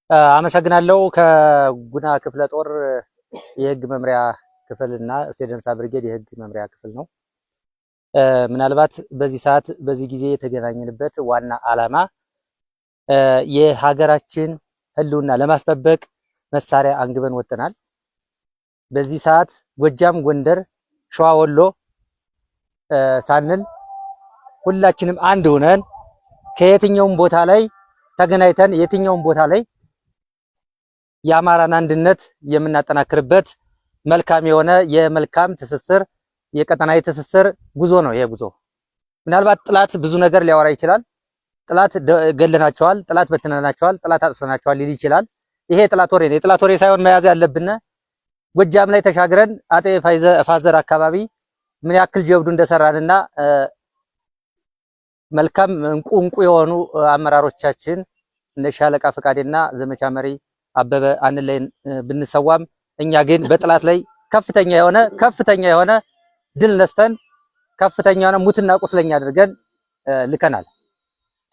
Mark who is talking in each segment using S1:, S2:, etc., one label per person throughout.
S1: አመሰግናለሁ። ከጉና ክፍለ ጦር የህግ መምሪያ ክፍልና እስቴ ደንሳ ብርጌድ የህግ መምሪያ ክፍል ነው። ምናልባት በዚህ ሰዓት በዚህ ጊዜ የተገናኘንበት ዋና ዓላማ የሀገራችን ህልውና ለማስጠበቅ መሳሪያ አንግበን ወጥተናል። በዚህ ሰዓት ጎጃም፣ ጎንደር፣ ሸዋ፣ ወሎ ሳንል ሁላችንም አንድ ሆነን ከየትኛውም ቦታ ላይ ተገናኝተን የትኛውም ቦታ ላይ የአማራን አንድነት የምናጠናክርበት መልካም የሆነ የመልካም ትስስር የቀጠናዊ ትስስር ጉዞ ነው። ይሄ ጉዞ ምናልባት ጥላት ብዙ ነገር ሊያወራ ይችላል። ጥላት ገለናቸዋል፣ ጥላት በትነናቸዋል፣ ጥላት አጥፍተናቸዋል ሊል ይችላል። ይሄ የጥላት ወሬ ነው። የጥላት ወሬ ሳይሆን መያዝ ያለብን ጎጃም ላይ ተሻግረን አጤ ፋዘር አካባቢ ምን ያክል ጀብዱ እንደሰራንና መልካም እንቁ እንቁ የሆኑ አመራሮቻችን እነ ሻለቃ ፈቃዴና ዘመቻ መሪ አበበ አንለይን ብንሰዋም እኛ ግን በጥላት ላይ ከፍተኛ የሆነ ድል ነስተን ከፍተኛ የሆነ ሙትና ቁስለኛ አድርገን ልከናል።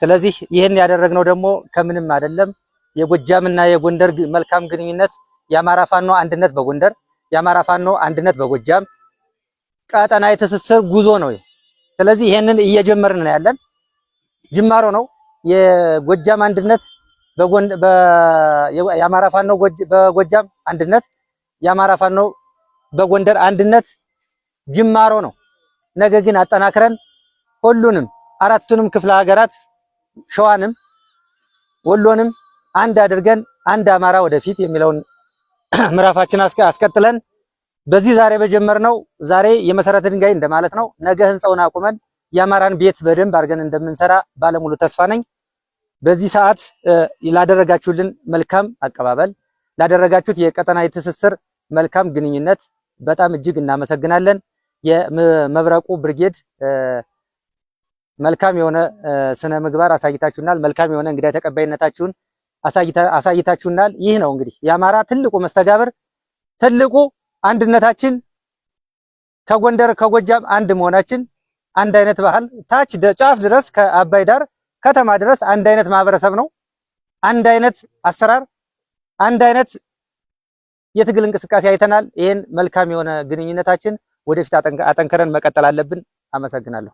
S1: ስለዚህ ይህን ያደረግነው ደግሞ ከምንም አይደለም። የጎጃምና የጎንደር መልካም ግንኙነት፣ የአማራ ፋኖ አንድነት በጎንደር፣ የአማራ ፋኖ አንድነት በጎጃም ቀጠና የትስስር ጉዞ ነው። ስለዚህ ይሄንን እየጀመርን ነው ያለን፣ ጅማሮ ነው። የጎጃም አንድነት የአማራ ፋኖ በጎጃም አንድነት፣ የአማራ ፋኖ በጎንደር አንድነት ጅማሮ ነው። ነገ ግን አጠናክረን ሁሉንም አራቱንም ክፍለ ሀገራት ሸዋንም ወሎንም አንድ አድርገን አንድ አማራ ወደፊት የሚለውን ምዕራፋችን አስቀጥለን በዚህ ዛሬ በጀመርነው ዛሬ የመሰረተ ድንጋይ እንደማለት ነው። ነገ ህንፃውን አቁመን የአማራን ቤት በደንብ አድርገን እንደምንሰራ ባለሙሉ ተስፋ ነኝ። በዚህ ሰዓት ላደረጋችሁልን መልካም አቀባበል፣ ላደረጋችሁት የቀጠናዊ ትስስር መልካም ግንኙነት በጣም እጅግ እናመሰግናለን። የመብረቁ ብርጌድ መልካም የሆነ ስነ ምግባር አሳይታችሁናል። መልካም የሆነ እንግዳ ተቀባይነታችሁን አሳይታችሁናል። ይህ ነው እንግዲህ የአማራ ትልቁ መስተጋብር፣ ትልቁ አንድነታችን ከጎንደር ከጎጃም አንድ መሆናችን፣ አንድ አይነት ባህል ታች ጫፍ ድረስ ከአባይ ዳር ከተማ ድረስ አንድ አይነት ማህበረሰብ ነው። አንድ አይነት አሰራር፣ አንድ አይነት የትግል እንቅስቃሴ አይተናል። ይህን መልካም የሆነ ግንኙነታችን ወደፊት አጠንክረን መቀጠል አለብን። አመሰግናለሁ።